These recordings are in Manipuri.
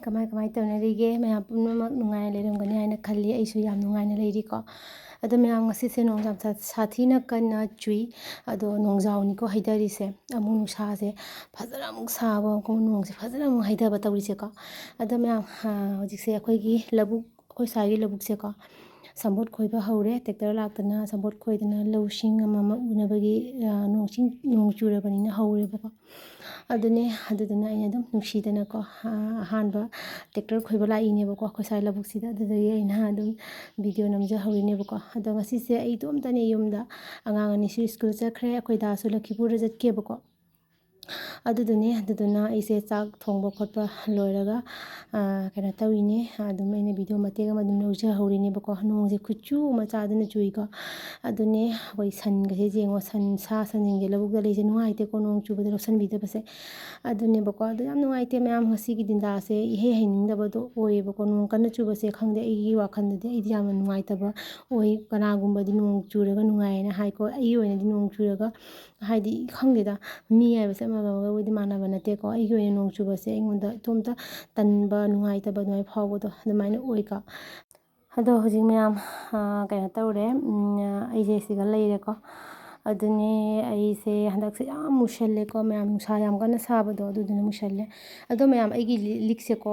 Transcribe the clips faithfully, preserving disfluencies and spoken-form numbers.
ꯀꯃꯥꯏ ꯀꯃꯥꯏ ꯇꯧꯅꯔꯤꯒꯦ? ꯃꯌꯥꯝ ꯄꯨꯝꯅꯃꯛ ꯅꯨꯡꯉꯥꯏꯅ ꯂꯩꯔꯝꯒꯅꯤ ꯍꯥꯏꯅ ꯈꯜꯂꯤ꯫ ꯑꯩꯁꯨ ꯌꯥꯝ ꯅꯨꯡꯉꯥꯏꯅ ꯂꯩꯔꯤꯀꯣ꯫ ꯑꯗꯣ ꯃꯌꯥꯝ, ꯉꯁꯤꯁꯦ ꯅꯣꯡ ꯌꯥꯝ ꯁꯥ-, ꯁꯥꯊꯤꯅ ꯀꯟꯅ ꯆꯨꯏ꯫ ꯑꯗꯣ ꯅꯣꯡꯖꯥꯎꯅꯤꯀꯣ ꯍꯩꯊꯔꯤꯁꯦ꯫ ꯑꯃꯨꯛ ꯅꯨꯡꯁꯥꯁꯦ ꯐꯖꯅ ꯑꯃꯨꯛ ꯁꯥꯕ, ꯑꯃꯨꯛ ꯅꯣꯡꯁꯦ ꯐꯖꯅ ꯑꯃꯨꯛ ꯍꯩꯊꯕ ꯇꯧꯔꯤꯁꯦꯀꯣ꯫ ꯑꯗꯣ ꯃꯌꯥꯝ, ꯑ, ꯍꯧꯖꯤꯛꯁꯦ ꯑꯩꯈꯣꯏꯒꯤ ꯂꯧꯕꯨꯛ, ꯑꯩꯈꯣꯏ ꯁ꯭ꯋꯥꯏꯒꯤ ꯂꯧꯕꯨꯛꯁꯦꯀꯣ, ꯁꯝꯄꯣꯠ ꯈꯣꯏꯕ ꯍꯧꯔꯦ꯫ ꯇ꯭ꯔꯦꯛꯇꯔ ꯂꯥꯛꯇꯅ ꯁꯝꯄꯣꯠ ꯈꯣꯏꯗꯅ ꯂꯧꯁꯤꯡ ꯑꯃ ꯑꯃ ꯎꯅꯕꯒꯤ, ꯑ, ꯅꯣꯡ ꯆꯤꯡ, ꯅꯣꯡ ꯆꯨꯔꯕꯅꯤꯅ ꯍꯧꯔꯦꯕꯀꯣ꯫ ꯑꯗꯨꯅꯦ, ꯑꯗꯨꯗꯨꯅ ꯑꯩꯅ ꯑꯗꯨꯝ ꯅꯨꯡꯁꯤꯗꯅꯀꯣ, ꯑ, ꯑꯍꯥꯟꯕ ꯇ꯭ꯔꯦꯛꯇꯔ ꯈꯣꯏꯕ ꯂꯥꯛꯏꯅꯦꯕꯀꯣ ꯑꯩꯈꯣꯏ ꯁ꯭ꯋꯥꯏ ꯂꯧꯕꯨꯛꯁꯤꯗ꯫ ꯑꯗꯨꯗꯒꯤ ꯑꯩꯅ ꯑꯗꯨꯝ ꯚꯤꯗꯤꯑꯣ ꯅꯝꯖꯍꯧꯔꯤꯅꯦꯕꯀꯣ꯫ ꯑꯗꯣ ꯉꯁꯤꯁꯦ ꯑꯩ ꯏꯇꯣꯝꯇꯅꯦ ꯌꯨꯝꯗ꯫ ꯑꯉꯥꯡ ꯑꯅꯤꯁꯨ ꯁ꯭ꯀꯨꯜ ꯆꯠꯈ꯭ꯔꯦ꯫ ꯑꯩꯈꯣꯏ ꯗꯥꯁꯨ ꯂꯛꯈꯤꯄꯨꯔꯗ ꯆꯠꯈꯤꯕꯀꯣ꯫ ꯑꯗꯨꯗꯨꯅꯦ, ꯑꯗꯨꯗꯨꯅ ꯑꯩꯁꯦ ꯆꯥꯛ ꯊꯣꯡꯕ ꯈꯣꯠꯄ ꯂꯣꯏꯔꯒ, ꯑ, ꯀꯩꯅꯣ ꯇꯧꯔꯤꯅꯦ, ꯑꯗꯨꯝ ꯑꯩꯅ ꯚꯤꯗꯤꯑꯣ ꯃꯇꯦꯛ ꯑꯃ ꯑꯗꯨꯝ ꯂꯧꯖꯍꯧꯔꯤꯅꯦꯕꯀꯣ꯫ ꯅꯣꯡꯁꯦ ꯈꯨꯠꯆꯨ ꯑꯃ ꯆꯥꯗꯅ ꯆꯨꯏꯀꯣ꯫ ꯑꯗꯨꯅꯦ, ꯑꯩꯈꯣꯏ ꯁꯟꯒꯁꯦ ꯌꯦꯡꯉꯣ, ꯁꯟ, ꯁꯥ ꯁꯟꯁꯤꯡꯁꯦ ꯂꯧꯕꯨꯛꯇ ꯂꯩꯁꯦ ꯅꯨꯡꯉꯥꯏꯇꯦꯀꯣ, ꯅꯣꯡ ꯆꯨꯕꯗ ꯂꯧꯁꯟꯕꯤꯗꯕꯁꯦ꯫ ꯑꯗꯨꯅꯦꯕꯀꯣ, ꯑꯗꯨ ꯌꯥꯝ ꯅꯨꯡꯉꯥꯏꯇꯦ ꯃꯌꯥꯝ, ꯉꯁꯤꯒꯤ ꯗꯤꯟꯗꯥꯁꯦ ꯏꯍꯩ ꯍꯩꯅꯤꯡꯗꯕꯗꯣ ꯑꯣꯏꯌꯦꯕꯀꯣ꯫ ꯅꯣꯡ ꯀꯟꯅ ꯆꯨꯕꯁꯦ, ꯈꯪꯗꯦ, ꯑꯩꯒꯤ ꯋꯥꯈꯜꯗꯗꯤ ꯑꯩꯗꯤ ꯌꯥꯝꯅ ꯅꯨꯡꯉꯥꯏꯇꯕ ꯑꯣꯏ꯫ ꯀꯅꯥꯒꯨꯝꯕꯗꯤ ꯅꯣꯡ ꯆꯨꯔꯒ ꯅꯨꯡꯉꯥꯏꯌꯦꯅ ꯍꯥꯏꯀꯣ, ꯑꯩꯒꯤ ꯑꯣꯏꯅꯗꯤ ꯅꯣꯡ ꯆꯨꯔꯒ, ꯍꯥꯏꯗꯤ, ꯈꯪꯗꯦꯗ, ꯃꯤ ꯍꯥꯏꯕꯁꯦ ꯑꯃꯒ ꯑꯃꯒꯕꯨꯗꯤ ꯃꯥꯟꯅꯕ ꯅꯠꯇꯦꯀꯣ꯫ ꯑꯩꯒꯤ ꯑꯣꯏꯅ ꯅꯣꯡ ꯆꯨꯕꯁꯦ ꯑꯩꯉꯣꯟꯗ ꯏꯇꯣꯝꯇ ꯇꯟꯕ, ꯅꯨꯡꯉꯥꯏꯇꯕ ꯑꯗꯨꯃꯥꯏꯅ ꯐꯥꯎꯕꯗꯣ ꯑꯗꯨꯃꯥꯏꯅ ꯑꯣꯏꯀꯣ꯫ ꯑꯗꯣ ꯍꯧꯖꯤꯛ ꯃꯌꯥꯝ, ꯑ, ꯀꯩꯅꯣ ꯇꯧꯔꯦ, ꯎꯝ, ꯑꯩꯁꯦ ꯁꯤꯗ ꯂꯩꯔꯦꯀꯣ꯫ ꯑꯗꯨꯅꯦ, ꯑꯩꯁꯦ ꯍꯟꯗꯛꯁꯦ ꯌꯥꯝ ꯃꯨꯁꯜꯂꯦꯀꯣ ꯃꯌꯥꯝ, ꯅꯨꯡꯁꯥ ꯌꯥꯝ ꯀꯟꯅ ꯁꯥꯕꯗꯣ ꯑꯗꯨꯗꯨꯅ ꯃꯨꯁꯜꯂꯦ꯫ ꯑꯗꯣ ꯃꯌꯥꯝ, ꯑꯩꯒꯤ ꯂꯤ-, ꯂꯤꯛꯁꯦꯀꯣ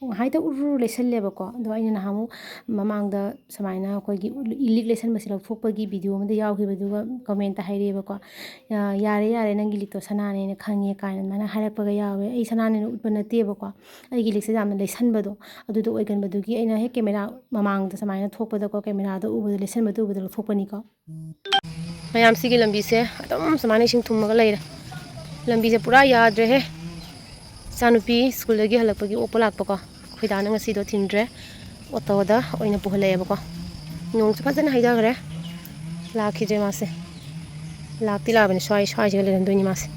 ꯉꯥꯏꯍꯥꯛꯇ ꯎꯔꯨ ꯎꯔꯨ ꯂꯩꯁꯜꯂꯦꯕꯀꯣ꯫ ꯑꯗꯣ ꯑꯩꯅ ꯅꯍꯥꯟꯃꯨꯛ ꯃꯃꯥꯡꯗ ꯁꯨꯃꯥꯏꯅ ꯑꯩꯈꯣꯏꯒꯤ ꯂꯤꯛ ꯂꯩꯁꯟꯕꯁꯦ ꯂꯧꯊꯣꯛꯄꯒꯤ ꯚꯤꯗꯤꯑꯣ ꯑꯃꯗ ꯌꯥꯎꯈꯤꯕꯗꯨꯒ ꯀꯃꯦꯟꯇ ꯍꯥꯏꯔꯛꯑꯦꯕꯀꯣ, "ꯌꯥ-, ꯌꯥꯔꯦ, ꯌꯥꯔꯦ, ꯅꯪꯒꯤ ꯂꯤꯛꯇꯣ ꯁꯅꯥꯅꯦꯅ ꯈꯪꯉꯦ" ꯀꯥꯏꯅ ꯑꯗꯨꯃꯥꯏꯅ ꯍꯥꯏꯔꯛꯄꯒ ꯌꯥꯎꯋꯦ꯫ ꯑꯩ ꯁꯅꯥꯅꯦꯅ ꯎꯠꯄ ꯅꯠꯇꯦꯕꯀꯣ, ꯑꯩꯒꯤ ꯂꯤꯛꯁꯦ ꯌꯥꯝꯅ ꯂꯩꯁꯟꯕꯗꯣ ꯑꯗꯨꯗꯣ ꯑꯣꯏꯒꯟꯕꯗꯨꯒꯤ ꯑꯩꯅ ꯍꯦꯛ ꯀꯦꯃꯦꯔꯥ ꯃꯃꯥꯡꯗ ꯁꯨꯃꯥꯏꯅ ꯊꯣꯛꯄꯗꯀꯣ, ꯀꯦꯃꯦꯔꯥꯗ ꯎꯕꯗ, ꯂꯩꯁꯟꯕꯗ ꯎꯕꯗ ꯂꯧꯊꯣꯛꯄꯅꯤꯀꯣ꯫ ꯃꯌꯥꯝꯁꯤꯒꯤ ꯂꯝꯕꯤꯁꯦ ꯑꯗꯨꯝ ꯁꯨꯃꯥꯏꯅ ꯏꯁꯤꯡ ꯊꯨꯝꯃꯒ ꯂꯩꯔꯦ꯫ ꯂꯝꯕꯤꯁꯦ ꯄꯨꯔꯥ ꯌꯥꯗ꯭ꯔꯦꯍꯦ꯫ ꯏꯆꯥꯅꯨꯄꯤ ꯁ꯭ꯀꯨꯜꯗꯒꯤ ꯍꯜꯂꯛꯄꯒꯤ ꯑꯣꯛꯄ ꯂꯥꯛꯄꯀꯣ꯫ ꯑꯩꯈꯣꯏ ꯗꯥꯅ ꯉꯁꯤꯗꯣ ꯊꯤꯟꯗ꯭ꯔꯦ, ꯑꯣꯇꯣꯗ ꯑꯣꯏꯅ ꯄꯨꯍꯜꯂꯛꯑꯦꯕꯀꯣ꯫ ꯅꯣꯡꯁꯨ ꯐꯖꯅ ꯍꯩꯊꯈ꯭ꯔꯦ꯫ ꯂꯥꯛꯈꯤꯗ꯭ꯔꯦ ꯃꯥꯁꯦ꯫ ꯂꯥꯛꯇꯤ ꯂꯥꯛꯑꯕꯅꯤ, ꯁ꯭ꯋꯥꯏ, ꯁ꯭ꯋꯥꯏꯁꯤꯒ ꯂꯩꯔꯝꯗꯣꯏꯅꯤ ꯃꯥꯁꯦ꯫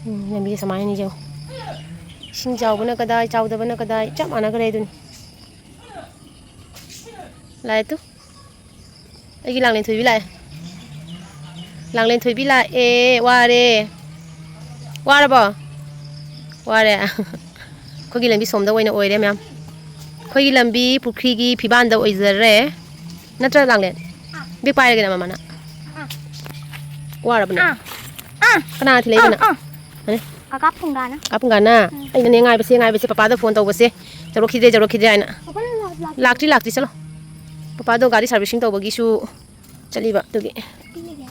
ꯎꯝ, ꯂꯝꯕꯤꯁꯦ ꯁꯨꯃꯥꯏꯅ ꯌꯦꯡꯉꯨ꯫ ꯏꯁꯤꯡ ꯆꯥꯎꯕꯅ ꯀꯗꯥꯏ, ꯆꯥꯎꯗꯕꯅ ꯀꯗꯥꯏ, ꯆꯞ ꯃꯥꯟꯅꯈ꯭ꯔꯦ ꯑꯗꯨꯅꯤ꯫ ꯂꯥꯛꯑꯦ ꯇꯨ꯫ ꯑꯩꯒꯤ ꯂꯥꯡꯂꯦꯟ ꯊꯣꯏꯕꯤ ꯂꯥꯛꯑꯦ꯫ ꯂꯥꯡꯂꯦꯟ ꯊꯣꯏꯕꯤ ꯂꯥꯛꯑꯦ꯫ ꯋꯥꯔꯦ꯫ ꯋꯥꯔꯕꯣ? ꯋꯥꯔꯦ꯫ ꯑꯩꯈꯣꯏꯒꯤ ꯂꯝꯕꯤ ꯁꯣꯝꯗ ꯑꯣꯏꯅ ꯑꯣꯏꯔꯦ ꯃꯌꯥꯝ꯫ ꯑꯩꯈꯣꯏꯒꯤ ꯂꯝꯕꯤ ꯄꯨꯈ꯭ꯔꯤꯒꯤ ꯐꯤꯕꯥꯟꯗ ꯑꯣꯏꯖꯔꯦ꯫ ꯅꯠꯇ꯭ꯔꯥ, ꯂꯥꯡꯂꯦꯟ? ꯕꯦꯛ ꯄꯥꯏꯔꯒꯦꯅ ꯃꯃꯥꯅ꯫ ꯋꯥꯔꯕꯅꯦ꯫ ꯑꯥ꯫ ꯑꯥ꯫ ꯀꯅꯥ ꯊꯤꯜꯂꯛꯏꯅꯣ? ꯑꯥ, ꯑꯥ꯫ ꯍꯥꯏꯅꯦ? ꯀꯀꯥ ꯐꯨꯡꯒꯥꯅ꯫ ꯀꯀꯥ ꯐꯨꯡꯒꯥꯅ? ꯎꯝ꯫ ꯑꯩꯅꯅꯦ ꯉꯥꯏꯕꯁꯦ, ꯉꯥꯏꯕꯁꯦ, ꯄꯄꯥꯗ ꯐꯣꯟ ꯇꯧꯕꯁꯦ꯫ ꯌꯧꯔꯛꯈꯤꯗ꯭ꯔꯦ, ꯌꯧꯔꯛꯈꯤꯗ꯭ꯔꯦ ꯍꯥꯏꯅ꯫ ꯄꯄꯥꯅ ꯂꯥꯛ-, ꯂꯥꯛ-, ꯂꯥꯛꯇ꯭ꯔꯤ, ꯂꯥꯛꯇ꯭ꯔꯤ, ꯆꯠꯂꯣ꯫ ꯄꯄꯥꯗꯣ ꯒꯥꯔꯤ ꯁꯥꯔꯚꯤꯁꯤꯡ ꯇꯧꯕꯒꯤꯁꯨ ꯆꯠꯂꯤꯕ, ꯑꯗꯨꯒꯤ꯫ ꯄꯤꯔꯒꯦ꯫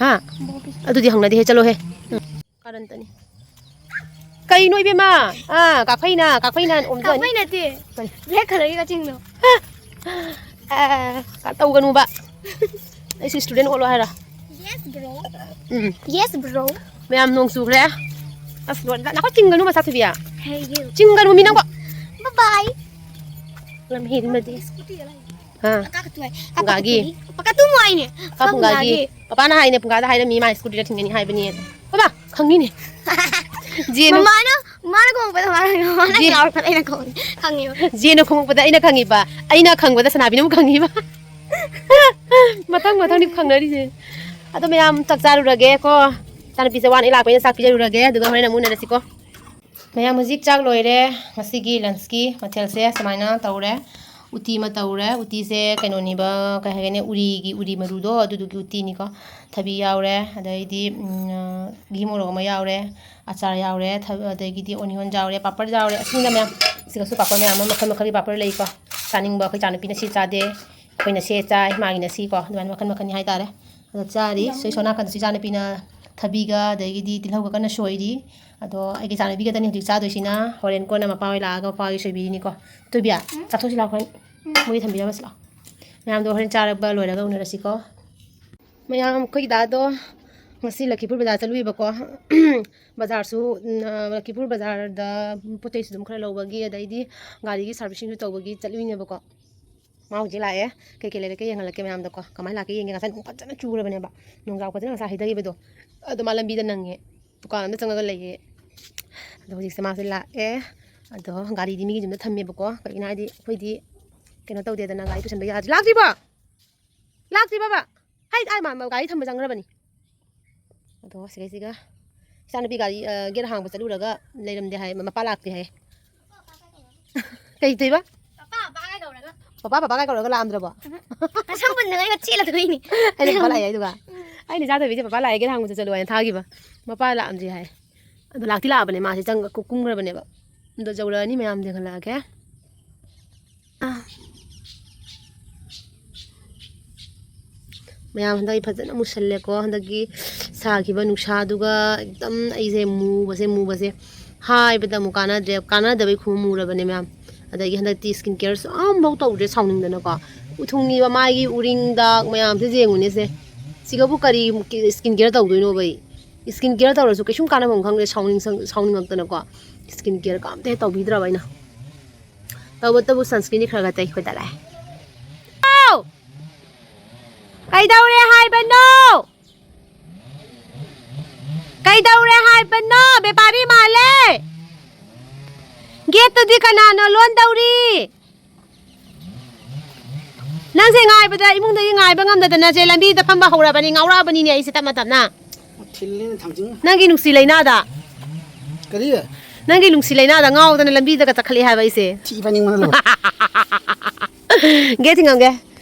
ꯍꯥ? ꯕꯣꯕꯤ꯫ ꯑꯗꯨꯗꯤ ꯍꯪꯅꯗꯦꯍꯦ, ꯆꯠꯂꯣꯍꯦ꯫ ꯎꯝ꯫ ꯀꯥꯔꯟꯇꯅꯤ꯫ ꯀꯩꯅꯣ ꯏꯕꯦꯝꯃ? ꯑꯥ, ꯀꯥꯐꯩꯅ, ꯀꯥꯐꯩꯅ ꯑꯣꯝꯖꯅꯤ꯫ ꯀꯥꯐꯩ ꯅꯠꯇꯦ꯫ ꯀꯔꯤ? Black colourꯒꯤ ꯀꯛꯆꯤꯡꯗꯣ꯫ ꯑꯥ, ꯇꯧꯒꯅꯨꯕ꯫ ꯑꯩꯁꯨ student ꯑꯣꯜꯂꯣ ꯍꯥꯏꯔꯣ? Yes, bro. ꯎꯝ꯫ Yes, bro. ꯃꯌꯥꯝ ꯅꯣꯡ ꯆꯨꯈ꯭ꯔꯦ꯫ ꯑꯁ, ꯂꯣꯏꯔꯦ꯫ ꯅꯈꯨꯠ ꯆꯤꯡꯒꯅꯨ ꯃꯁꯥ ꯊꯤꯕꯤ꯫ ꯍꯩꯌꯦ꯫ ꯆꯤꯡꯒꯅꯨ ꯃꯤ ꯅꯪꯕꯣ꯫ Bye bye. ꯂꯝ ꯍꯦꯟꯃꯗꯤ꯫ Scootyꯗ ꯂꯥꯛꯏ꯫ ꯑꯥ꯫ ꯀꯀꯥ ꯀꯇꯨ ꯍꯥꯏ꯫ ꯀꯀꯥ ꯐꯨꯡꯒꯥꯒꯤ꯫ ꯀꯇꯨ ꯃꯣꯏꯅꯦ꯫ ꯀꯀꯥ ꯐꯨꯡꯒꯥꯒꯤ꯫ ꯄꯄꯥꯅ ꯍꯥꯏꯅꯦ, ꯐꯨꯡꯒꯥꯗ ꯍꯥꯏꯔꯝꯃꯤ, ꯃꯥ scootyꯗ ꯊꯤꯟꯒꯅꯤ ꯍꯥꯏꯕꯅꯤ꯫ ꯍꯣꯏꯕ, ꯈꯪꯉꯤꯅꯦ꯫ ꯖꯦꯅꯨ-, ꯃꯃꯥꯅ, ꯃꯃꯥꯅ ꯈꯣꯡꯉꯛꯄꯗ ꯃꯥꯅ, ꯃꯃꯥꯅ ꯖꯦ-, ꯂꯥꯎꯔꯛꯄꯗ ꯑꯩꯅ ꯈꯪꯉꯦ-, ꯈꯪꯉꯦꯕ꯫ ꯖꯦꯅ ꯈꯣꯡꯉꯛꯄꯗ ꯑꯩꯅ ꯈꯪꯉꯤꯕ, ꯑꯩꯅ ꯈꯪꯕꯗ ꯁꯅꯥꯕꯤꯅ ꯑꯃꯨꯛ ꯈꯪꯉꯤꯕ꯫ ꯃꯊꯪ ꯃꯊꯪꯗꯤ ꯈꯪꯅꯔꯤꯁꯦ꯫ ꯑꯗꯣ ꯃꯌꯥꯝ ꯆꯥꯛ ꯆꯥꯔꯨꯔꯒꯦ ꯀꯣ꯫ ꯏꯆꯥꯅꯨꯄꯤꯁꯦ ꯋꯥꯅ ꯂꯥꯛꯄꯅꯤꯅ ꯆꯥꯛ ꯄꯤꯖꯔꯨꯔꯒꯦ, ꯑꯗꯨꯒ ꯍꯣꯔꯦꯟ ꯑꯃꯨꯛ ꯎꯅꯔꯁꯤꯀꯣ꯫ ꯃꯌꯥꯝ ꯍꯧꯖꯤꯛ ꯆꯥꯛ ꯂꯣꯏꯔꯦ꯫ ꯉꯁꯤꯒꯤ lunchꯀꯤ ꯃꯊꯦꯜꯁꯦ ꯁꯨꯃꯥꯏꯅ ꯇꯧꯔꯦ꯫ ꯎꯇꯤ ꯑꯃ ꯇꯧꯔꯦ꯫ ꯎꯇꯤꯁꯦ ꯀꯩꯅꯣꯅꯤꯕ, ꯀꯩ ꯍꯥꯏꯒꯅꯤ, ꯎꯔꯤꯒꯤ, ꯎꯔꯤ ꯃꯔꯨꯗꯣ, ꯑꯗꯨꯗꯨꯒꯤ ꯎꯇꯤꯅꯤꯀꯣ꯫ ꯊꯕꯤ ꯌꯥꯎꯔꯦ, ꯑꯗꯩꯗꯤ, ꯎꯝ, ꯘꯤ ꯃꯣꯔꯣꯛ ꯑꯃ ꯌꯥꯎꯔꯦ, ꯑꯆꯥꯔ ꯌꯥꯎꯔꯦ, ꯊ-, ꯑꯗꯒꯤꯗꯤ onion ꯌꯥꯎꯔꯦ, ꯄꯥꯄꯔ ꯌꯥꯎꯔꯦ꯫ ꯑꯁꯤꯅ ꯃꯌꯥꯝ, ꯁꯤꯒꯁꯨ ꯄꯥꯄꯔ ꯃꯌꯥꯝ ꯑꯃ, ꯃꯈꯜ ꯃꯈꯜꯒꯤ ꯄꯥꯄꯔ ꯂꯩꯀꯣ꯫ ꯆꯥꯅꯤꯡꯕ ꯑꯩꯈꯣꯏ ꯏꯆꯥꯅꯨꯄꯤꯅ ꯁꯤ ꯆꯥꯗꯦ, ꯑꯩꯈꯣꯏꯅ ꯁꯤ ꯆꯥꯏ, ꯃꯥꯒꯤꯅ ꯁꯤꯀꯣ꯫ ꯑꯗꯨꯃꯥꯏꯅ ꯃꯈꯜ ꯃꯈꯜꯅꯤ ꯍꯥꯏꯇꯥꯔꯦ꯫ ꯑꯗ ꯆꯥꯔꯤ꯫ ꯁꯣꯏ ꯁꯣꯝ ꯅꯥꯀꯟꯗꯁꯨ ꯏꯆꯥꯅꯨꯄꯤꯅ ꯊꯕꯤꯒ ꯑꯗꯒꯤꯗꯤ ꯇꯤꯜꯍꯧꯒ ꯀꯟꯅ ꯁꯣꯏꯔꯤ꯫ ꯑꯗꯣ ꯑꯩꯒꯤ ꯏꯆꯥꯅꯨꯄꯤ ꯈꯛꯇꯅꯤ ꯍꯧꯖꯤꯛ ꯆꯥꯗꯣꯏꯁꯤꯅ꯫ ꯍꯣꯔꯦꯟ ꯀꯣꯟꯅ ꯃꯄꯥ ꯍꯣꯏ ꯂꯥꯛꯑꯒ ꯃꯄꯥ ꯍꯣꯏꯒꯤ ꯁꯣꯏꯕꯤꯔꯤꯅꯤꯀꯣ꯫ ꯊꯣꯏꯕꯤ, ꯎꯝ꯫ ꯆꯥꯊꯣꯛꯁꯤ ꯂꯥꯎ ꯍꯣꯔꯦꯟ꯫ ꯎꯝ꯫ ꯃꯣꯏꯒꯤ ꯊꯝꯕꯤꯔꯝꯃꯁꯤ ꯂꯥꯎ꯫ ꯃꯌꯥꯝꯗꯣ ꯍꯣꯔꯦꯟ ꯆꯥꯔꯕ ꯂꯣꯏꯔꯒ ꯎꯅꯔꯁꯤꯀꯣ꯫ ꯃꯌꯥꯝ, ꯑꯩꯈꯣꯏꯒꯤ ꯗꯥꯗꯣ ꯉꯁꯤ ꯂꯈꯤꯄꯨꯔ ꯕꯖꯥꯔ ꯆꯠꯂꯨꯏꯕꯀꯣ꯫ ꯕꯖꯥꯔꯁꯨ, ꯎꯝ, ꯂꯈꯤꯄꯨꯔ ꯕꯖꯥꯔꯗ ꯄꯣꯠ ꯆꯩꯁꯨ ꯑꯗꯨꯝ ꯈꯔ ꯂꯧꯕꯒꯤ, ꯑꯗꯩꯗꯤ ꯒꯥꯔꯤꯒꯤ servicingꯁꯨ ꯇꯧꯕꯒꯤ ꯆꯠꯂꯨꯏꯅꯦꯕꯀꯣ꯫ ꯃꯥ ꯍꯧꯖꯤꯛ ꯂꯥꯛꯑꯦ꯫ ꯀꯩꯀꯩ ꯂꯩꯔꯛꯀꯦ ꯌꯦꯡꯍꯜꯂꯛꯀꯦ ꯃꯌꯥꯝꯗꯀꯣ꯫ ꯀꯃꯥꯏꯅ ꯂꯥꯛꯀꯦ ꯌꯦꯡꯒꯦ꯫ ꯉꯁꯥꯏ ꯅꯣꯡ ꯐꯖꯅ ꯆꯨꯔꯕꯅꯦꯕ꯫ ꯅꯣꯡꯖꯥꯎ ꯐꯖꯅ ꯉꯁꯥꯏ ꯍꯩꯊꯈꯤꯕꯗꯣ꯫ ꯑꯗꯣ ꯃꯥ ꯂꯝꯕꯤꯗ ꯅꯪꯉꯦ꯫ ꯗꯨꯀꯥꯟ ꯑꯃꯗ ꯆꯪꯉꯒ ꯂꯩꯌꯦ꯫ ꯑꯗꯣ ꯍꯧꯖꯤꯛꯁꯦ ꯃꯥꯁꯦ ꯂꯥꯛꯑꯦ꯫ ꯑꯗꯣ ꯒꯥꯔꯤꯗꯤ ꯃꯤꯒꯤ ꯌꯨꯝꯗ ꯊꯝꯃꯦꯕꯀꯣ꯫ ꯀꯩꯒꯤꯅꯣ ꯍꯥꯏꯗꯤ ꯑꯩꯈꯣꯏꯗꯤ ꯀꯩꯅꯣ ꯇꯧꯗꯦꯗꯅ, ꯒꯥꯔꯤ ꯄꯨꯁꯟꯕ ꯌꯥꯗ꯭ꯔꯦ꯫ ꯂꯥꯛꯇ꯭ꯔꯤꯕꯣ? ꯂꯥꯛꯇ꯭ꯔꯤꯕꯕ? ꯍꯩ, ꯑꯥ, ꯃꯥ, ꯃꯥ ꯒꯥꯔꯤ ꯊꯝꯕ ꯆꯪꯈ꯭ꯔꯕꯅꯤ꯫ ꯑꯗꯣ ꯁꯤꯒꯩꯁꯤꯒ ꯏꯆꯥꯅꯨꯄꯤ ꯒꯥꯔꯤ, ꯑ, gate ꯍꯥꯡꯕ ꯆꯠꯂꯨꯔꯒ ꯂꯩꯔꯝꯗꯦ ꯍꯥꯏ, ꯃ-, ꯃꯄꯥ ꯂꯥꯛꯇꯦ ꯍꯥꯏ꯫ ꯀꯩ ꯇꯧꯏꯕ? ꯄꯄꯥ ꯄꯄꯥ ꯀꯥꯏ ꯀꯧꯔꯒ? ꯄꯄꯥ ꯄꯄꯥ ꯀꯥꯏ ꯀꯧꯔꯒ ꯂꯥꯛꯑꯝꯗ꯭ꯔꯕꯣ? ꯁꯝ ꯄꯨꯟꯗꯉꯩꯒ ꯆꯦꯜꯂ ꯊꯣꯛꯏꯅꯦ꯫ ꯑꯩꯅ ꯄꯄꯥ ꯂꯥꯛꯑꯦ ꯑꯗꯨꯒ, "ꯑꯩꯅ ꯏꯆꯥꯊꯣꯏꯕꯤꯁꯦ ꯄꯄꯥ ꯂꯥꯛꯑꯦ, ꯒꯦꯠ ꯍꯥꯡꯕ ꯆꯠꯂꯣ" ꯍꯥꯏꯅ ꯊꯥꯈꯤꯕ꯫ ꯃꯄꯥ ꯂꯥꯛꯑꯝꯗ꯭ꯔꯤ ꯍꯥꯏ꯫ ꯑꯗꯣ ꯂꯥꯛꯇꯤ ꯂꯥꯛꯑꯕꯅꯦ, ꯃꯥꯁꯦ ꯆꯪ-, ꯀꯨꯝꯈ꯭ꯔꯕꯅꯦꯕ꯫ ꯑꯗꯣ ꯌꯧꯔꯛꯑꯅꯤ, ꯃꯌꯥꯝ ꯌꯦꯡꯍꯜꯂꯛꯑꯒꯦ꯫ ꯑꯥ꯫ ꯃꯌꯥꯝ, ꯍꯟꯗꯛ ꯑꯩ ꯐꯖꯅ ꯃꯨꯁꯜꯂꯦꯀꯣ꯫ ꯍꯟꯗꯛꯀꯤ ꯁꯥꯈꯤꯕ ꯅꯨꯡꯁꯥꯗꯨꯒ ꯑꯦꯛꯗꯝ ꯑꯩꯁꯦ ꯃꯨꯕꯁꯦ, ꯃꯨꯕꯁꯦ ꯍꯥꯏꯕꯗ ꯑꯃꯨꯛ ꯀꯥꯟꯅꯗ꯭ꯔꯦ꯫ ꯀꯥꯟꯅꯗꯕꯩ ꯈꯨꯃꯨ ꯃꯨꯔꯕꯅꯦ ꯃꯌꯥꯝ꯫ ꯑꯗꯒꯤ ꯍꯟꯗꯛꯇꯤ skin careꯁꯨ ꯑꯝꯐꯥꯎ ꯇꯧꯗ꯭ꯔꯦ ꯁꯥꯎꯅꯤꯡꯗꯅꯀꯣ꯫ ꯎꯊꯨꯡꯉꯤꯕ ꯃꯥꯏꯒꯤ ꯎꯔꯤꯡ ꯗꯥꯛ ꯃꯌꯥꯝꯁꯦ ꯌꯦꯡꯉꯨꯅꯦꯁꯦ꯫ ꯁꯤꯒꯕꯨ ꯀꯔꯤ skin care ꯇꯧꯗꯣꯏꯅꯣꯕ ꯑꯩ? Skin care ꯇꯧꯔꯁꯨ ꯀꯩꯁꯨꯝ ꯀꯥꯟꯅꯐꯝ ꯈꯪꯗ꯭ꯔꯦ, ꯁꯥꯎꯅꯤꯡ-, ꯁꯥꯎꯅꯤꯡꯉꯛꯇꯅꯀꯣ꯫ Skin careꯒ ꯑꯝꯇ ꯍꯦꯛ ꯇꯧꯕꯤꯗ꯭ꯔꯕ ꯑꯩꯅ꯫ ꯇꯧꯕꯇꯕꯨ sunscreenꯗꯤ ꯈꯔ ꯈꯔ ꯇꯩ ꯑꯩꯈꯣꯏꯗ ꯂꯥꯛꯑꯦ꯫ ꯑꯧ! ꯀꯩꯗꯧꯔꯦ ꯍꯥꯏꯕꯅꯣ? ꯀꯩꯗꯧꯔꯦ ꯍꯥꯏꯕꯅꯣ? ꯕꯦꯄꯥꯔꯤ ꯃꯥꯜꯂꯦ꯫ ꯒꯦꯠꯇꯨꯗꯤ ꯀꯅꯥꯅꯣ ꯂꯣꯟꯗꯧꯔꯤ? ꯅꯪꯁꯦ ꯉꯥꯏꯕꯗ, ꯏꯃꯨꯡꯗꯒꯤ ꯉꯥꯏꯕ ꯉꯝꯗꯗꯅ ꯁꯦ ꯂꯝꯕꯤꯗ ꯐꯝꯕ ꯍꯧꯔꯕꯅꯤ, ꯉꯥꯎꯔꯛꯑꯕꯅꯤꯅꯦ ꯑꯩꯁꯦ ꯇꯞꯅ ꯇꯞꯅ꯫ ꯊꯤꯜꯂꯤꯅꯦ ꯊꯥꯡꯖꯤꯡ꯫ ꯅꯪꯒꯤ ꯅꯨꯡꯁꯤ ꯂꯩꯅꯥꯗ꯫ ꯀꯔꯤ? ꯅꯪꯒꯤ ꯅꯨꯡꯁꯤ ꯂꯩꯅꯥꯗ ꯉꯥꯎꯗꯅ ꯂꯝꯕꯤꯗꯒ ꯆꯠꯈꯠꯂꯛꯑꯦ ꯍꯥꯏꯕ ꯑꯩꯁꯦ꯫ ꯊꯤ ꯐꯥꯏꯅꯤꯡꯕꯅ ꯂꯣꯏꯔꯦ꯫ ꯒꯦꯠ ꯊꯤꯡꯉꯝꯒꯦ꯫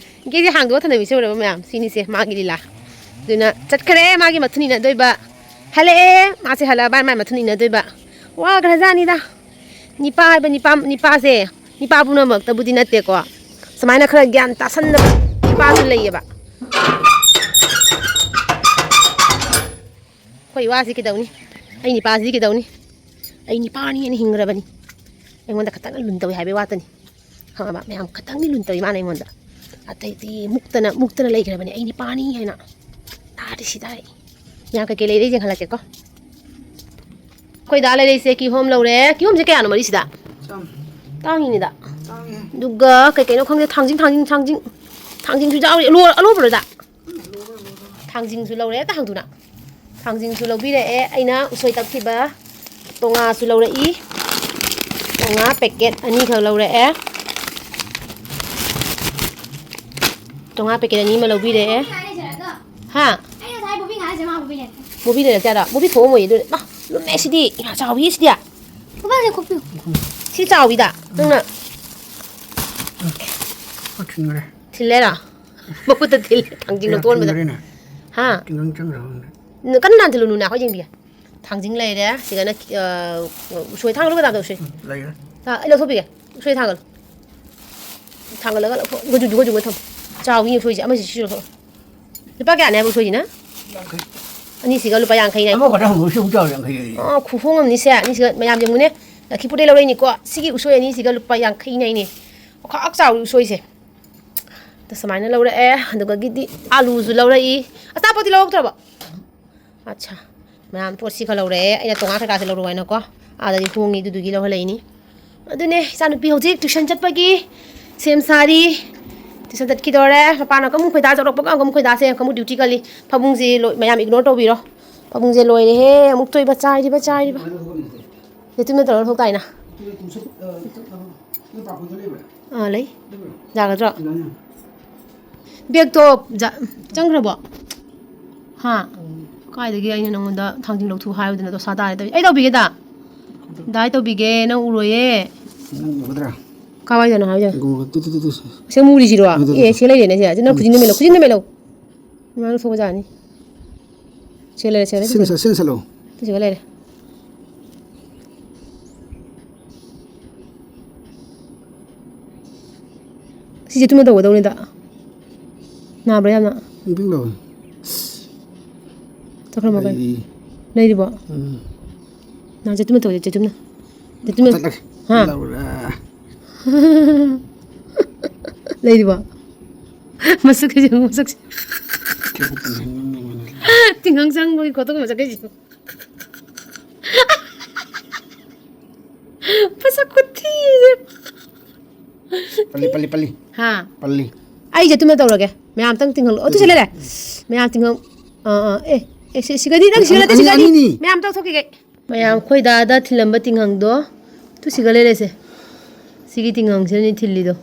ꯒꯦꯠꯁꯦ ꯍꯥꯡꯗꯣꯛꯑ ꯊꯝꯅꯕꯤꯁꯦ ꯎꯔꯕ ꯃꯌꯥꯝ? ꯁꯤꯅꯤꯁꯦ ꯃꯥꯒꯤ ꯂꯤꯂꯥ꯫ ꯑꯗꯨꯅ ꯆꯠꯈ꯭ꯔꯦ ꯃꯥꯒꯤ ꯃꯊꯨꯟ ꯏꯟꯅꯗꯣꯏꯕ꯫ ꯍꯜꯂꯛꯑꯦ꯫ ꯃꯥꯁꯦ ꯍꯜꯂꯛꯑꯕ ꯃꯥꯏ ꯃꯊꯨꯟ ꯏꯟꯅꯗꯣꯏꯕ꯫ ꯋꯥꯈ꯭ꯔꯖꯥꯠꯅꯤꯗ꯫ ꯅꯤꯄꯥ ꯍꯥꯏꯕ ꯅꯤꯄꯥ, ꯅꯤꯄꯥꯁꯦ ꯅꯤꯄꯥ ꯄꯨꯝꯅꯃꯛꯇꯕꯨꯗꯤ ꯅꯠꯇꯦꯀꯣ꯫ ꯁꯨꯃꯥꯏꯅ ꯈꯔ ꯒ꯭ꯌꯥꯟ ꯇꯥꯁꯟꯗꯕ ꯅꯤꯄꯥꯁꯨ ꯂꯩꯌꯦꯕ꯫ ꯑꯩꯈꯣꯏ ꯏꯋꯥꯁꯤ ꯀꯩꯗꯧꯅꯤ? ꯑꯩ ꯅꯤꯄꯥꯁꯤꯗꯤ ꯀꯩꯗꯧꯅꯤ? ꯑꯩ ꯅꯤꯄꯥꯅꯤ ꯍꯥꯏꯅ ꯍꯤꯡꯈ꯭ꯔꯕꯅꯤ꯫ ꯑꯩꯉꯣꯟꯗ ꯈꯇꯪ ꯂꯨꯟ ꯇꯧꯏ ꯍꯥꯏꯕꯩ ꯋꯥꯇꯅꯤ꯫ ꯈꯪꯉꯕ? ꯃꯌꯥꯝ ꯈꯇꯪꯗꯤ ꯂꯨꯟ ꯇꯧꯏ ꯃꯥꯅ ꯑꯩꯉꯣꯟꯗ꯫ ꯑꯇꯩꯗꯤ ꯃꯨꯛꯇꯅ, ꯃꯨꯛꯇꯅ ꯂꯩꯈ꯭ꯔꯕꯅꯤ ꯑꯩ ꯅꯤꯄꯥꯅꯤ ꯍꯥꯏꯅ꯫ ꯇꯥꯔꯗꯤ ꯁꯤ ꯇꯥꯔꯦ꯫ ꯃꯌꯥꯝ ꯀꯩꯀꯩ ꯂꯩꯔꯦ ꯌꯦꯡꯍꯜꯂꯛꯀꯦꯀꯣ꯫ ꯑꯩꯈꯣꯏ ꯗꯥ ꯂꯩꯔꯛꯏꯁꯦ ꯀꯤꯍꯣꯝ ꯂꯧꯔꯦ꯫ ꯀꯤꯍꯣꯝꯁꯦ ꯀꯌꯥꯅꯣ ꯃꯔꯤꯁꯤꯗ? ꯆꯥꯝ꯫ ꯇꯥꯡꯉꯤꯅꯤꯗ꯫ ꯇꯥꯡꯉꯦ꯫ ꯑꯗꯨꯒ ꯀꯩ ꯀꯩꯅꯣ ꯈꯪꯗꯦ, ꯊꯥꯡꯖꯤꯡ, ꯊꯥꯡꯖꯤꯡ, ꯊꯥꯡꯖꯤꯡ꯫ ꯊꯥꯡꯖꯤꯡꯁꯨ ꯌꯥꯎꯔꯤ꯫ ꯑꯂꯣ-, ꯑꯂꯣꯕꯔꯣ ꯗꯥ? ꯊꯥꯡꯖꯤꯡꯁꯨ ꯂꯧꯔꯦ꯫ ꯑꯝꯇ ꯍꯥꯡꯗꯣꯛꯎꯅ꯫ ꯊꯥꯡꯖꯤꯡꯁꯨ ꯂꯧꯕꯤꯔꯛꯑꯦ꯫ ꯑꯩꯅ ꯎꯁꯣꯏ ꯇꯛꯈꯤꯕ ꯇꯣꯉꯥꯁꯨ ꯂꯧꯔꯛꯏ꯫ ꯇꯣꯉꯥ ꯄꯦꯀꯦꯠ ꯑꯅꯤꯈꯛ ꯂꯧꯔꯛꯑꯦ꯫ ꯇꯣꯉꯥ ꯄꯦꯀꯦꯠ ꯑꯅꯤ ꯑꯃ ꯂꯧꯕꯤꯔꯛꯑꯦ꯫ ꯍꯥ? ꯑꯩ ꯉꯁꯥꯏ ꯕꯣꯕꯤ ꯉꯥꯏꯔꯤꯁꯦ ꯃꯥ ꯕꯣꯕꯤ ꯂꯩꯔꯛꯇꯦ꯫ ꯕꯣꯕꯤ ꯂꯩꯔꯛꯇꯦ ꯍꯥꯏꯔꯣ? ꯕꯣꯕꯤ ꯊꯣꯛꯑꯝꯃꯣꯏꯌꯦ ꯑꯗꯨ꯫ ꯃꯥ, ꯂꯨꯝꯃꯦ ꯁꯤꯗꯤ꯫ ꯏꯃꯥ, ꯆꯥꯎꯋꯤ ꯁꯤꯗꯤ꯫ ꯕꯣꯕꯥꯁꯦ ꯈꯣꯛꯄꯤꯌꯨ꯫ ꯁꯤ ꯆꯥꯎꯋꯤꯗ꯫ ꯅꯪꯅ ꯈꯔ ꯊꯤꯟꯈ꯭ꯔꯦ꯫ ꯊꯤꯜꯂꯦꯔꯥ? ꯃꯈꯨꯠꯇ ꯊꯤꯜꯂꯦ, ꯊꯥꯡꯖꯤꯡ ꯂꯧꯊꯣꯛꯍꯟꯕꯗ꯫ ꯊꯤꯟꯈ꯭ꯔꯦꯅꯦ꯫ ꯍꯥ? ꯇꯤꯡꯒꯪ ꯆꯪꯈ꯭ꯔꯕꯅꯦ꯫ ꯅ-, ꯀꯟꯅ ꯅꯥꯟꯊꯤꯜꯂꯨꯅꯨꯅꯦ, ꯑꯩꯈꯣꯏ ꯌꯦꯡꯕꯤꯒꯦ꯫ ꯊꯥꯡꯖꯤꯡ ꯂꯩꯔꯦ, ꯁꯤꯒꯅ ꯑ, ꯎꯁꯣꯏ ꯊꯥꯡꯒꯠꯂꯨ ꯀꯗꯥꯗ ꯎꯁꯣꯏ꯫ ꯎꯝ, ꯂꯩꯔꯦ꯫ ꯊꯥ-, ꯑꯩ ꯂꯧꯊꯣꯛꯄꯤꯒꯦ꯫ ꯎꯁꯣꯏ ꯊꯥꯡꯒꯠꯂꯨ꯫ ꯊꯥꯡꯒꯠꯂꯒ ꯂꯧꯊꯣꯛ-, ꯒꯨꯗꯨ ꯒꯨꯗꯨ ꯊꯝ꯫ ꯆꯥꯎꯏ ꯎꯁꯣꯏꯁꯦ, ꯑꯃꯁꯤ ꯁꯤꯁꯨ ꯂꯧꯊꯣꯛ꯫ ꯂꯨꯄꯥ ꯀꯌꯥꯅꯦ ꯍꯥꯏꯕ ꯎꯁꯣꯏꯁꯤꯅ? ꯑꯅꯤꯁꯤꯒ ꯂꯨꯄꯥ ꯌꯥꯡꯈꯩꯅꯦ꯫ ꯑꯃꯈꯛꯇ ꯍꯪꯉꯨ ꯁꯤ ꯑꯃꯨꯛ ꯆꯥꯎꯔꯦ ꯌꯥꯡꯈꯩ ꯍꯥꯏꯌꯦ꯫ ꯑꯣ, ꯈꯨꯍꯣꯡ ꯑꯃꯅꯤꯁꯦ꯫ ꯑꯅꯤꯁꯤꯒ ꯃꯌꯥꯝ ꯌꯦꯡꯉꯨꯅꯦ꯫ ꯂꯛꯈꯤꯄꯨꯔꯗꯩ ꯂꯧꯔꯛꯏꯅꯤꯀꯣ꯫ ꯁꯤꯒꯤ ꯎꯁꯣꯏ ꯑꯅꯤꯁꯤꯒ ꯂꯨꯄꯥ ꯌꯥꯡꯈꯩꯅꯦ ꯍꯥꯏꯅꯦ꯫ ꯈꯥꯛ ꯆꯥꯎꯔꯤ ꯎꯁꯣꯏꯁꯦ꯫ ꯑꯗ ꯁꯨꯃꯥꯏꯅ ꯂꯧꯔꯛꯑꯦ꯫ ꯑꯗꯨꯒꯗꯤ ꯑꯥꯂꯨꯁꯨ ꯂꯧꯔꯛꯏ꯫ ꯑꯆꯥꯄꯣꯠꯇꯤ ꯂꯧꯔꯛꯇ꯭ꯔꯕꯣ? ꯑꯠꯁꯥ꯫ ꯃꯌꯥꯝ ꯄꯣꯠꯁꯤ ꯈꯔ ꯂꯧꯔꯛꯑꯦ꯫ ꯑꯩꯅ ꯇꯣꯉꯥꯟ ꯀꯩꯀꯥꯁꯦ ꯂꯧꯔꯛꯑꯣ ꯍꯥꯏꯅꯀꯣ꯫ ꯑꯥꯗꯗꯤ ꯍꯣꯡꯉꯤ, ꯑꯗꯨꯗꯨꯒꯤ ꯂꯧꯍꯜꯂꯛꯏꯅꯤ꯫ ꯑꯗꯨꯅꯦ ꯏꯆꯥꯅꯨꯄꯤ ꯍꯧꯖꯤꯛ tuition ꯆꯠꯄꯒꯤ ꯁꯦꯝ ꯁꯥꯔꯤ꯫ Tuition ꯆꯠꯈꯤꯗꯧꯔꯦ꯫ ꯃꯄꯥꯟꯅ ꯀꯃꯨꯛ ꯈꯣꯏꯗꯥ ꯆꯠꯂꯛꯄꯒ ꯀꯃꯨꯛ ꯈꯣꯏꯗꯥꯁꯦ ꯀꯃꯨꯛ duty ꯀꯜꯂꯤ꯫ ꯐꯃꯨꯡꯁꯤ ꯂꯣꯏ-, ꯃꯌꯥꯝ ignore ꯇꯧꯕꯤꯔꯣ꯫ ꯐꯃꯨꯡꯁꯦ ꯂꯣꯏꯔꯦꯍꯦ꯫ ꯑꯃꯨꯛ ꯇꯣꯏꯕ ꯆꯥꯏꯔꯤꯕ, ꯆꯥꯏꯔꯤꯕ꯫ ꯌꯦꯇꯨꯝꯅ ꯇꯧꯔ ꯂꯧꯊꯣꯛ ꯇꯥꯏꯅ꯫ ꯑꯥ, ꯂꯩ꯫ ꯌꯥꯒꯗ꯭ꯔꯣ? Bagꯇꯣ ꯖꯥ-, ꯆꯪꯈ꯭ꯔꯕꯣ? ꯍꯥ? ꯀꯥꯏꯗꯒꯤ ꯑꯩꯅ ꯅꯪꯉꯣꯟꯗ ꯊꯥꯡꯖꯤꯡ ꯂꯧꯊꯣꯛ ꯍꯥꯏꯕꯗꯨꯅ ꯗꯣꯁꯥ ꯇꯥꯔꯦ ꯇꯧꯔꯤꯁꯦ꯫ ꯑꯩ ꯇꯧꯕꯤꯒꯦꯗ꯫ ꯗꯥꯏ ꯇꯧꯕꯤꯒꯦ, ꯅꯪ ꯎꯔꯣꯏꯌꯦ꯫ ꯅꯪ ꯎꯒꯗ꯭ꯔꯥ? ꯀꯥꯏꯋꯥꯏꯗꯅꯣ ꯍꯥꯏꯁꯦ? ꯒꯣꯜ ꯇꯨ ꯇꯨ ꯇꯨ ꯇꯨ꯫ ꯁꯦ ꯃꯨꯔꯤꯁꯤꯔꯣ? ꯑꯗꯨ, ꯑꯗꯨ, ꯑꯦ, ꯑꯗꯨ꯫ ꯁꯤ ꯂꯩꯔꯦꯅꯦ ꯁꯦ꯫ ꯁꯤ ꯅꯪ ꯈꯨꯖꯤꯟꯗꯨ ꯃꯦꯜꯂꯣ, ꯈꯨꯖꯤꯟꯗꯨ ꯃꯦꯜꯂꯣ꯫ ꯃꯥꯅ ꯊꯣꯛꯄꯖꯥꯠꯅꯤ꯫ ꯁꯤ ꯂꯩꯔꯦ, ꯁꯤ ꯂꯩꯔꯦ, ꯁꯤ ꯁꯤꯅ ꯂꯩꯔꯦ꯫ ꯁꯠ-, ꯁꯤꯅ ꯁꯠꯂꯣ꯫ ꯁꯤꯒ ꯂꯩꯔꯦ꯫ ꯁꯤꯁꯦ ꯇꯨꯝꯅ ꯇꯧꯒꯗꯧꯅꯤꯗ꯫ ꯅꯥꯕ꯭ꯔꯥ ꯌꯥꯝꯅ? ꯏꯪ ꯏꯪ ꯂꯥꯎꯋꯦ꯫ ꯆꯠꯈ꯭ꯔ ꯃꯥꯜꯂꯦ꯫ ꯂꯩꯔꯤ꯫ ꯂꯩꯔꯤꯕꯣ? ꯎꯝ꯫ ꯅꯥ ꯆꯦꯇꯨꯝꯅ ꯇꯧꯁꯦ, ꯆꯦꯇꯨꯝꯅ꯫ ꯆꯦꯇꯨꯝꯅ꯫ ꯆꯠꯂꯒꯦ꯫ ꯍꯥ? ꯂꯧꯔꯦ꯫ ꯂꯩꯔꯤꯕꯣ? ꯃꯁꯛꯁꯦ ꯌꯦꯡꯉꯨ, ꯃꯁꯛꯁꯦ꯫ ꯇꯤꯡꯈꯪ ꯆꯪꯕꯒꯤ ꯈꯣꯠꯇꯣꯛꯄ ꯃꯁꯛ ꯀꯩꯁꯦ꯫ ꯃꯁꯛ ꯈꯨꯊꯤꯁꯦ꯫ ꯄꯜꯂꯤ, ꯄꯜꯂꯤ, ꯄꯜꯂꯤ꯫ ꯍꯥ? ꯄꯜꯂꯤ꯫ ꯑꯩꯁꯦ ꯇꯨꯝꯅ ꯇꯧꯔꯒꯦ꯫ ꯃꯌꯥꯝ ꯑꯝꯇꯪ ꯇꯤꯡꯍꯜꯂꯣ꯫ ꯑꯗꯨ ꯁꯤ ꯂꯩꯔꯦ꯫ ꯃꯌꯥꯝ ꯇꯤꯡꯍꯜ-, ꯑꯥ, ꯑꯥ, ꯑꯦ, ꯑꯦ, ꯁꯤ, ꯁꯤꯒꯗꯤ ꯅꯪ ꯁꯤꯒ ꯅꯠꯇꯦ, ꯑꯅꯤ, ꯁꯤꯒꯗꯤ꯫ ꯑꯅꯤꯅꯤ꯫ ꯃꯌꯥꯝ ꯑꯝꯇ ꯂꯧꯊꯣꯛꯈꯤꯒꯦ꯫ ꯃꯌꯥꯝ ꯑꯩꯈꯣꯏ ꯗꯥꯗ ꯊꯤꯜꯂꯝꯕ ꯇꯤꯡꯍꯪꯗꯣ꯫ ꯇꯨ ꯁꯤꯒ ꯂꯩꯔꯦꯁꯦ꯫ ꯁꯤꯒꯤ ꯇꯤꯡꯍꯪꯁꯤꯅꯅꯦ ꯊꯤꯜꯂꯤꯗꯣ꯫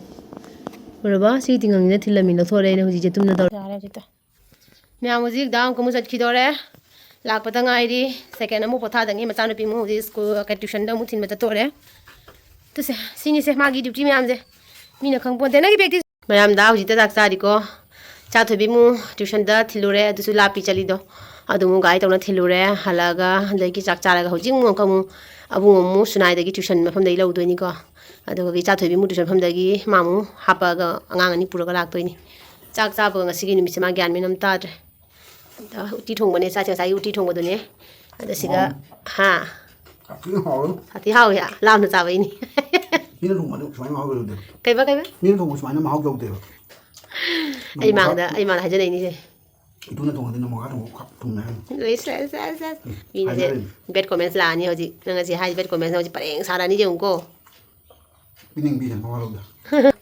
ꯎꯔꯕ? ꯁꯤꯒꯤ ꯇꯤꯡꯍꯪꯁꯤꯅ ꯊꯤꯜꯂꯝꯃꯤ, ꯂꯧꯊꯣꯔꯛꯑꯦ ꯑꯩꯅ ꯍꯧꯖꯤꯛꯁꯦ ꯇꯨꯝꯅ ꯇꯧꯔꯦ꯫ ꯌꯥꯔꯦ ꯍꯧꯖꯤꯛꯇ꯫ ꯃꯌꯥꯝ ꯍꯧꯖꯤꯛ ꯗꯥ ꯑꯃꯨꯛ ꯑꯃꯨꯛ ꯆꯠꯈꯤꯗꯧꯔꯦ꯫ ꯂꯥꯛꯄꯗ ꯉꯥꯏꯔꯤ꯫ Second ꯑꯃꯨꯛ ꯄꯣꯊꯥꯗꯉꯩ ꯃꯆꯥꯅꯨꯄꯤ ꯑꯃꯨꯛ ꯍꯧꯖꯤꯛ school, ꯀꯩ, tuitionꯗ ꯑꯃꯨꯛ ꯊꯤꯟꯕ ꯆꯠꯇꯣꯔꯦ꯫ ꯇꯨꯁꯦ, ꯁꯤꯅꯤꯁꯦ ꯃꯥꯒꯤ duty ꯃꯌꯥꯝꯁꯦ꯫ ꯃꯤꯅ ꯈꯪꯄꯣꯟꯇꯦ꯫ ꯅꯪꯒꯤ practice꯫ ꯃꯌꯥꯝꯗ ꯍꯧꯖꯤꯛꯇ ꯆꯥꯛ ꯆꯥꯔꯤꯀꯣ꯫ ꯆꯥ ꯊꯣꯏꯕꯤꯃꯨ tuitionꯗ ꯊꯤꯜꯂꯨꯔꯦ, ꯑꯗꯨꯁꯨ ꯂꯥꯞꯄꯤ ꯆꯠꯂꯤꯗꯣ꯫ ꯑꯗꯨꯃꯨꯛ ꯒꯥꯔꯤ ꯇꯧꯅ ꯊꯤꯜꯂꯨꯔꯦ꯫ ꯍꯜꯂꯛꯑꯒ ꯑꯗꯒꯤ ꯆꯥꯛ ꯆꯥꯔꯒ ꯍꯧꯖꯤꯛ ꯑꯃꯨꯛ ꯑꯃꯨꯛ ꯑꯕꯨꯡ ꯑꯃꯨꯛ ꯁꯨꯅꯥꯏꯗꯒꯤ tuition ꯃꯐꯝꯗꯒꯤ ꯂꯧꯗꯣꯏꯅꯤꯀꯣ꯫ ꯑꯗꯨꯒ ꯆꯥ ꯊꯣꯏꯕꯤꯃꯨ tuition ꯃꯐꯝꯗꯒꯤ ꯃꯥ ꯑꯃꯨꯛ ꯍꯥꯞꯄꯛꯑꯒ ꯑꯉꯥꯡ ꯑꯅꯤ ꯄꯨꯔꯒ ꯂꯥꯛꯇꯣꯏꯅꯤ꯫ ꯆꯥꯛ ꯆꯥꯕꯒ ꯉꯁꯤꯒꯤ ꯅꯨꯃꯤꯠꯁꯦ ꯃꯥ ꯒ꯭ꯌꯥꯟ ꯃꯦꯟ ꯑꯃ ꯇꯥꯗ꯭ꯔꯦ꯫ ꯑꯗ ꯎꯇꯤ ꯊꯣꯡꯕꯅꯦ, ꯆꯥꯁꯦ ꯉꯁꯥꯏꯒꯤ ꯎꯇꯤ ꯊꯣꯡꯕꯗꯨꯅꯦ꯫ ꯑꯗ ꯁꯤꯒ, ꯍꯥꯎ꯫ ꯍꯥ? ꯁꯥꯊꯤ ꯍꯥꯎꯋꯦ꯫ ꯁꯥꯊꯤ ꯍꯥꯎꯋꯦ, ꯂꯥꯝꯅ ꯆꯥꯕꯩꯅꯤ꯫ ꯃꯤꯅ ꯊꯣꯡꯕꯗꯣ ꯁꯨꯃꯥꯏꯅ ꯃꯍꯥꯎ ꯌꯧꯗꯦ꯫ ꯀꯩꯕ, ꯀꯩꯕ? ꯃꯤꯅ ꯊꯣꯡꯕ ꯁꯨꯃꯥꯏꯅ ꯃꯍꯥꯎ ꯌꯧꯗꯦꯕ꯫ ꯑꯩ ꯃꯥꯡꯗ, ꯑꯩ ꯃꯥꯡꯗ ꯍꯥꯏꯖꯅꯩꯅꯤꯁꯦ꯫ ꯏꯇꯨꯅ ꯊꯣꯡꯉꯗꯤ ꯅꯣꯡꯃ ꯈꯛ ꯊꯣꯡꯕ ꯈꯛ ꯊꯣꯡꯅꯤ ꯍꯥꯏꯕꯅꯤ꯫ ꯏꯁ, ꯏꯁ, ꯏꯁ, ꯏꯁ꯫ ꯎꯝ, ꯃꯤꯅꯁꯦ ꯍꯥꯏꯅꯔꯤꯅꯤ꯫ Bad comments ꯂꯥꯛꯑꯅꯤ ꯍꯧꯖꯤꯛ꯫ ꯅꯪ ꯉꯁꯤ ꯍꯥꯏ bad comments ꯍꯧꯖꯤꯛ ꯄꯔꯦꯡ ꯁꯥꯔꯅꯤ ꯌꯦꯡꯉꯨꯀꯣ꯫ ꯄꯤꯅꯤꯡꯕꯤꯗꯦ ꯃꯋꯥ ꯂꯧꯗꯦ꯫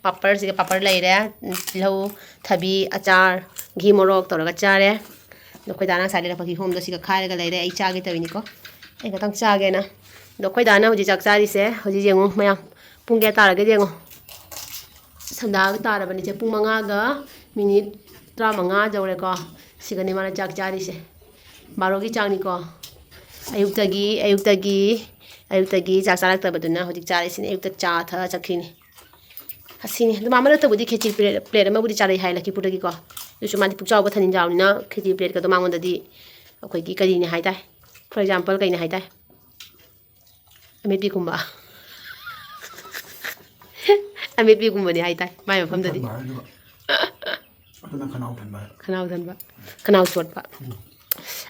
ꯄꯥꯄꯔꯁꯤꯒ ꯄꯥꯄꯔ ꯂꯩꯔꯦ, ꯇꯤꯜꯍꯧ, ꯊꯕꯤ, ꯑꯆꯥꯔ, ꯘꯤ ꯃꯣꯔꯣꯛ ꯇꯧꯔꯒ ꯆꯥꯔꯦ꯫ ꯑꯗꯣ ꯑꯩꯈꯣꯏ ꯗꯥꯅ ꯉꯁꯥꯏ ꯂꯩꯔꯛꯄ ꯀꯤꯍꯣꯝꯗꯣ ꯁꯤꯒ ꯈꯥꯏꯔꯒ ꯂꯩꯔꯦ꯫ ꯑꯩ ꯆꯥꯒꯦ ꯇꯧꯔꯤꯅꯤꯀꯣ꯫ ꯑꯩ ꯈꯛꯇꯪ ꯆꯥꯒꯦꯅ꯫ ꯑꯗꯣ ꯑꯩꯈꯣꯏ ꯗꯥꯅ ꯍꯧꯖꯤꯛ ꯆꯥꯛ ꯆꯥꯔꯤꯁꯦ, ꯍꯧꯖꯤꯛ ꯌꯦꯡꯉꯨ ꯃꯌꯥꯝ꯫ ꯄꯨꯡ ꯀꯌꯥ ꯇꯥꯔꯒꯦ ꯌꯦꯡꯉꯣ꯫ ꯁꯟꯗꯥꯒ ꯇꯥꯔꯕꯅꯤꯁꯦ꯫ ꯄꯨꯡ ꯃꯉꯥꯒ minute ꯇꯔꯥꯃꯉꯥ ꯌꯧꯔꯦꯀꯣ꯫ ꯁꯤꯒꯅꯤ ꯃꯥꯅ ꯆꯥꯛ ꯆꯥꯔꯤꯁꯦ꯫ ꯕꯥꯔꯣꯒꯤ ꯆꯥꯛꯅꯤꯀꯣ꯫ ꯑꯌꯨꯛꯇꯒꯤ, ꯑꯌꯨꯛꯇꯒꯤ, ꯑꯌꯨꯛꯇꯒꯤ ꯆꯥꯛ ꯆꯥꯔꯛꯇꯕꯗꯨꯅ ꯍꯧꯖꯤꯛ ꯆꯥꯔꯤꯁꯤꯅꯦ꯫ ꯑꯌꯨꯛꯇ ꯆꯥ ꯊꯛꯑ ꯆꯠꯈꯤꯅꯤ꯫ ꯑꯁꯤꯅꯤ꯫ ꯑꯗꯨ ꯃꯥ ꯃꯔꯛꯇꯕꯨꯗꯤ ꯈꯦꯆꯤ plate, plate ꯑꯃꯕꯨꯗꯤ ꯆꯥꯔꯛꯏ ꯍꯥꯏ ꯂꯛꯈꯤꯄꯨꯔꯗꯒꯤꯀꯣ꯫ ꯑꯗꯨꯁꯨ ꯃꯥꯗꯤ ꯄꯨꯛ ꯆꯥꯎꯕ ꯊꯟꯖꯥꯎꯅꯤꯅ ꯈꯦꯆꯤ plateꯀꯗꯣ ꯃꯉꯣꯟꯗꯗꯤ ꯑꯩꯈꯣꯏꯒꯤ ꯀꯔꯤꯅꯤ ꯍꯥꯏ ꯇꯥꯏ꯫ For example, ꯀꯩꯅꯤ ꯍꯥꯏ ꯇꯥꯏ? ꯑꯃꯦꯠꯄꯤꯒꯨꯝꯕ꯫ ꯑꯃꯦꯠꯄꯤꯒꯨꯝꯕꯅꯤ ꯍꯥꯏ ꯇꯥꯏ, ꯃꯥꯏ ꯃꯐꯝꯗꯗꯤ꯫ ꯊꯟꯕ ꯍꯥꯏꯗꯨꯒ꯫ ꯑꯗꯨꯅ ꯈꯅꯥꯎ ꯊꯟꯕ ꯍꯥꯏꯕ꯫ ꯈꯅꯥꯎ ꯊꯟꯕ꯫ ꯈꯅꯥꯎ ꯆꯣꯠꯄ꯫ ꯎꯝ꯫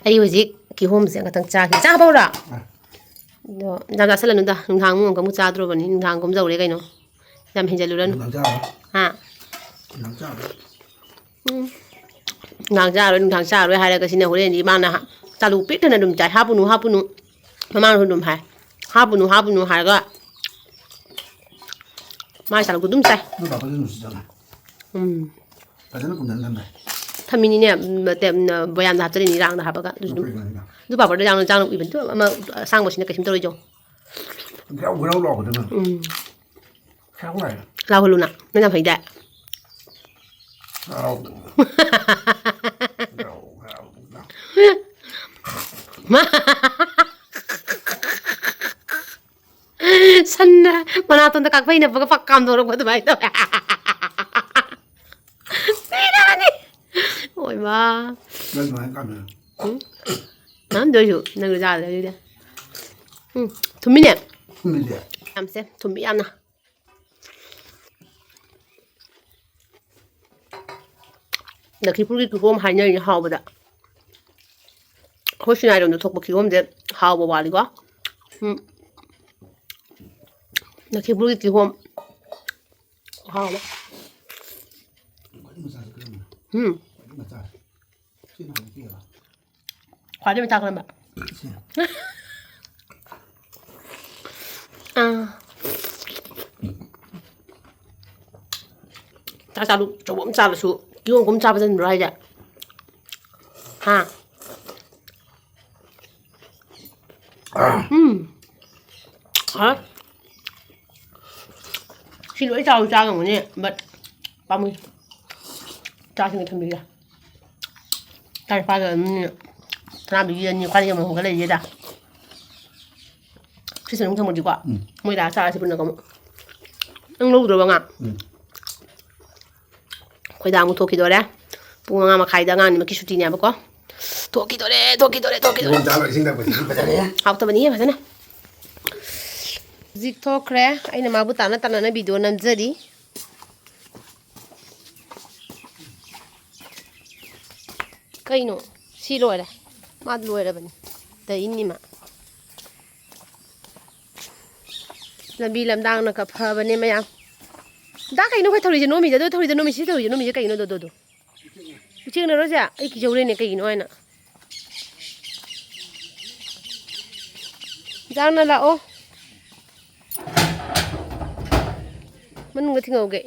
ꯑꯩ ꯍꯧꯖꯤꯛ ꯀꯤꯍꯣꯝꯁꯦ ꯑꯃꯈꯛꯇꯪ ꯆꯥꯈꯤ꯫ ꯆꯥꯕ ꯍꯧꯔ? ꯑ꯫ ꯑꯗꯣ ꯌꯥꯝ ꯆꯥꯁꯜꯂꯅꯨꯗ, ꯅꯨꯡꯗꯥꯡ ꯑꯃꯨꯛ ꯑꯃꯨꯛ ꯆꯥꯗ꯭ꯔꯣꯕꯅꯤ, ꯅꯨꯡꯗꯥꯡ ꯀꯨꯝꯖꯧꯔꯦ ꯀꯩꯅꯣ꯫ ꯌꯥꯝ ꯍꯦꯟꯖꯜꯂꯨꯔꯅꯨ꯫ ꯅꯨꯡꯗꯥꯡ ꯆꯥꯔꯣꯏ꯫ ꯍꯥ? ꯅꯨꯡꯗꯥꯡ ꯆꯥꯔꯣꯏ꯫ ꯎꯝ꯫ ꯅꯨꯡꯗꯥꯡ ꯆꯥꯔꯣꯏ, ꯅꯨꯡꯗꯥꯡ ꯆꯥꯔꯣꯏ ꯍꯥꯏꯔꯒ ꯁꯤꯅ ꯍꯣꯔꯦꯟꯗꯤ ꯃꯥꯅ ꯍꯥ-, ꯆꯥꯂꯨ ꯄꯤꯛ ꯊꯟꯅ ꯑꯗꯨꯝ ꯆꯥꯏ꯫ ꯍꯥꯞꯄꯨꯅꯨ, ꯍꯥꯞꯄꯨꯅꯨ꯫ ꯃꯃꯥꯅꯁꯨ ꯑꯗꯨꯝ ꯍꯥꯏ꯫ ꯍꯥꯞꯄꯨꯅꯨ, ꯍꯥꯞꯄꯨꯅꯨ ꯍꯥꯏꯔꯒ ꯃꯥꯏ ꯆꯥꯂꯨꯛꯇꯣ ꯑꯗꯨꯝ ꯆꯥꯏ꯫ ꯅꯣꯏ ꯄꯥꯄꯥꯁꯨ ꯅꯨꯡꯁꯤꯠ ꯆꯪꯉꯦ꯫ ꯎꯝ꯫ ꯐꯖꯅ ꯄꯨꯝꯖꯟ ꯊꯝꯃꯦ꯫ ꯊꯝꯃꯤꯅꯤꯅꯦ, ꯎꯝ, ꯇꯦ-, ꯎꯝ, ꯕꯣꯌꯥꯝꯗ ꯍꯥꯞꯆꯜꯂꯤꯅꯤ, ꯏꯔꯥꯡꯗ ꯍꯥꯞꯄꯒ꯫ ꯑꯗꯨꯁꯨ ꯑꯗꯨꯝ, ꯅꯣꯏ ꯀꯩꯅꯣꯅꯤꯅ꯫ ꯑꯗꯨ ꯄꯥꯄꯔꯗꯣ ꯌꯥꯝꯅ ꯆꯥꯡꯅ ꯎꯏꯕꯅꯤ꯫ ꯑꯗꯨ ꯑꯃ ꯑꯁꯥꯡꯕꯁꯤꯅ ꯀꯩꯁꯨꯝ ꯇꯧꯔꯣꯏꯗꯣ꯫ ꯒ꯭ꯔꯧ ꯒ꯭ꯔꯧ ꯂꯥꯎꯕꯗꯨꯅ꯫ ꯎꯝ꯫ ꯈꯔ ꯋꯥꯏ꯫ ꯂꯥꯎꯍꯜꯂꯨꯅ, ꯅꯪ ꯌꯥꯝ ꯍꯩꯗꯥꯏ꯫ ꯒ꯭ꯔꯧ꯫ ꯒ꯭ꯔꯧ, ꯒ꯭ꯔꯧ, ꯒ꯭ꯔꯧ꯫ ꯃꯥ-, ꯁꯟꯅ ꯃꯅꯥꯇꯣꯟꯗ ꯀꯥꯛꯐꯩ ꯅꯞꯄꯒ ꯄꯛ ꯀꯥꯝꯊꯣꯔꯛꯄ ꯑꯗꯨꯃꯥꯏꯅ ꯇꯧꯋꯦ꯫ ꯁꯤꯔꯅꯤ꯫ ꯑꯣꯏꯃꯥ꯫ ꯅꯪ ꯑꯗꯨꯃꯥꯏꯅ ꯀꯥꯝꯃꯦ꯫ ꯎꯝ? ꯅꯪꯗꯣꯏꯁꯨ ꯅꯪꯁꯨ ꯆꯥꯗ꯭ꯔꯦ ꯑꯗꯨꯗꯤ꯫ ꯎꯝ, ꯊꯨꯝꯃꯤꯅꯦ꯫ ꯊꯨꯝꯃꯤꯁꯦ꯫ ꯌꯥꯝꯁꯦ, ꯊꯨꯝꯃꯤ ꯌꯥꯝꯅ꯫ ꯂꯛꯈꯤꯄꯨꯔꯒꯤ ꯀꯤꯍꯣꯝ ꯍꯥꯏꯅꯔꯤꯅꯦ ꯍꯥꯎꯕꯗ꯫ ꯑꯩꯈꯣꯏ ꯁꯤꯅꯥꯏꯔꯣꯝꯗ ꯊꯣꯛꯄ ꯀꯤꯍꯣꯝꯁꯦ ꯍꯥꯎꯕ ꯋꯥꯠꯂꯤꯀꯣ꯫ ꯎꯝ꯫ ꯂꯛꯈꯤꯄꯨꯔꯒꯤ ꯀꯤꯍꯣꯝ ꯈꯨꯍꯥꯎ ꯑꯃ꯫ ꯈ꯭ꯋꯥꯏꯗꯒꯤ ꯃꯆꯥꯁꯦ ꯀꯔꯝꯕꯅꯣ? ꯎꯝ꯫ ꯈ꯭ꯋꯥꯏꯗꯒꯤ ꯃꯆꯥꯁꯦ꯫ ꯁꯤꯅ ꯍꯥꯟꯅ ꯄꯤꯛꯑꯦꯕ꯫ ꯈ꯭ꯋꯥꯏꯗꯒꯤ ꯃꯆꯥ ꯀꯔꯝꯕ? ꯁꯤ꯫ ꯑꯥ꯫ ꯆꯥ ꯆꯥꯂꯨ, ꯑꯆꯧꯕ ꯑꯃ ꯆꯥꯕꯁꯨ ꯀꯤꯍꯣꯝ ꯀꯨꯝ ꯆꯥꯕ ꯆꯟꯕ꯭ꯔꯣ ꯍꯥꯏꯁꯦ? ꯍꯥ? ꯎꯝ꯫ ꯍꯥ? ꯁꯤ ꯂꯣꯏ ꯆꯥꯎ ꯆꯥ ꯉꯝꯒꯅꯤ, but ꯄꯥꯝꯃꯨꯏ꯫ ꯆꯥꯁꯤꯡꯒ ꯊꯝꯕꯤꯒꯦ꯫ ꯆꯥ ꯄꯥꯒ ꯑꯗꯨꯝ ꯇꯔꯥ ꯄꯤꯕꯤ ꯑꯅꯤ ꯈ꯭ꯋꯥꯏꯗꯒꯤ ꯑꯃ ꯍꯣꯡꯒꯠ ꯂꯩꯔꯤꯁꯤꯗ꯫ ꯐ꯭ꯔꯤꯖ ꯃꯅꯨꯡ ꯊꯝꯃꯗꯤꯀꯣ, ꯎꯝ꯫ ꯃꯣꯏ ꯂꯥꯛꯑ ꯆꯥꯔꯁꯤ ꯄꯨꯟꯅ ꯀꯃꯨꯛ꯫ ꯅꯪ ꯂꯧꯗ꯭ꯔꯣꯕ ꯉꯥ? ꯎꯝ꯫ ꯑꯩꯈꯣꯏꯗ ꯑꯃꯨꯛ ꯊꯣꯛꯈꯤꯗꯣꯔꯦ꯫ ꯄꯨꯡ ꯃꯉꯥ ꯃꯈꯥꯏꯗ ꯑꯉꯥꯡ ꯑꯅꯤꯃꯛꯀꯤ ꯁꯨꯇꯤꯅꯦꯕꯀꯣ꯫ ꯊꯣꯛꯈꯤꯗꯣꯔꯦ, ꯊꯣꯛꯈꯤꯗꯣꯔꯦ, ꯊꯣꯛꯈꯤꯗꯣꯔꯦ꯫ ꯀꯤꯍꯣꯝ ꯆꯥꯕ ꯏꯁꯤꯡ ꯊꯛꯄꯁꯤꯗꯤ ꯐꯖꯔꯦ꯫ ꯍꯥꯎꯇꯕꯅꯤꯍꯦ ꯐꯖꯅ꯫ ꯍꯧꯖꯤꯛ ꯊꯣꯛꯈ꯭ꯔꯦ꯫ ꯑꯩꯅ ꯃꯥꯕꯨ ꯇꯥꯟꯅ ꯇꯥꯟꯅꯅ ꯚꯤꯗꯤꯑꯣ ꯅꯝꯖꯔꯤ꯫ ꯀꯩꯅꯣ? ꯁꯤ ꯂꯣꯏꯔꯦ꯫ ꯃꯥ ꯂꯣꯏꯔꯕꯅꯤ꯫ ꯗ ꯏꯟꯅꯤ ꯃꯥ꯫ ꯂꯝꯕꯤ ꯂꯝꯗꯥꯡꯅꯒ ꯐꯕꯅꯦ ꯃꯌꯥꯝ꯫ ꯗꯥ ꯀꯩꯅꯣ ꯑꯩꯈꯣꯏ ꯊꯧꯔꯤꯁꯦ ꯅꯣꯝꯃꯤꯁꯦ? ꯑꯗꯣ ꯊꯧꯔꯤꯁꯦ ꯅꯣꯝꯃꯤꯁꯦ, ꯊꯧꯔꯤꯁꯦ ꯅꯣꯝꯃꯤꯁꯦ ꯀꯩꯅꯣ ꯑꯗꯣ, ꯑꯗꯣ, ꯑꯗꯣ? ꯎꯆꯦꯛꯅꯔꯣ ꯁꯦ? ꯑꯩ ꯀꯤꯖꯧꯔꯦꯅꯦ ꯀꯩꯒꯤꯅꯣ ꯍꯥꯏꯅ꯫ ꯖꯥꯡꯅ ꯂꯥꯛꯑꯣ꯫ ꯃꯅꯨꯡꯗ ꯊꯤꯡꯍꯧꯒꯦ꯫